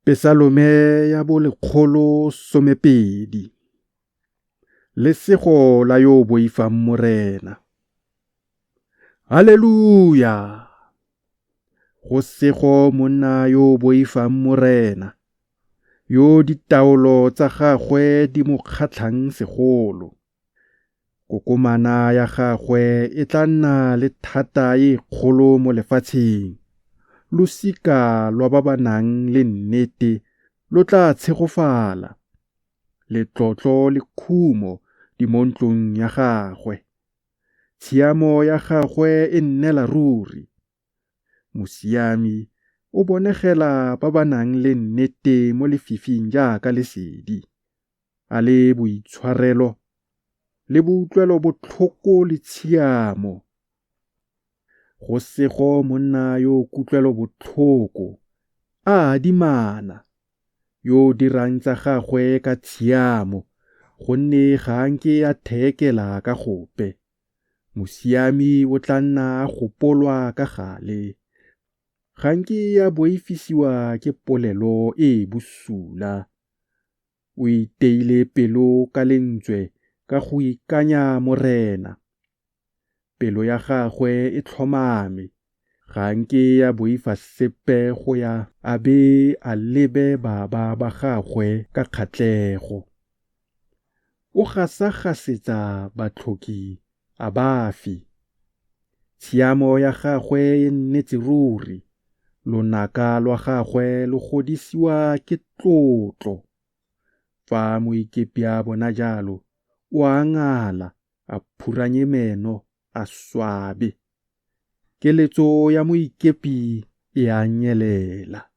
Pesalome ya bo 120. Lesego la yo o boifang Morena. Haleluya! Go sego monna yo o boifang Morena, yo ditaolo tsa gagwe di mo kgatlhang segolo. Kokomana ya gagwe e tla nna le thata e kgolo mo lefatsheng, losika lwa ba ba nang le nnete lo tla tshegofala. Letlotlo le khumo di mo ntlong ya gagwe, tshiamo ya gagwe e nnela ruri. Mosiami o bonegela ba ba nang le nnete mo lefifing jaaka lesedi, a le boitshwarelo le boutlwelobotlhoko le tshiamo. Go sego monna yo o kutlwelobotlhoko, a adimana, yo o dirang tsa gagwe ka tshiamo, gonne ga a nke a theekela ka gope. Mosiami o tla nna a gopolwa ka gale, ga nke a boifisiwa ke polelo e e bosula. O iteile pelo ka lentswe ka go ikanya Morena. Pelo ya gagwe e tlhomame, ga a nke a boifa sepe go ya a be a lebe baba ba gagwe ka kgatlhego. O gasagasetsa batlhoki a ba fe. Tshiamo ya gagwe e nnetse ruri, lonaka lwa gagwe lo godisiwa ke tlotlo. Fa moikepi a bona jalo, o a ngala, a phuranye meno, a swabe. Keletso ya moikepi e a nyelela.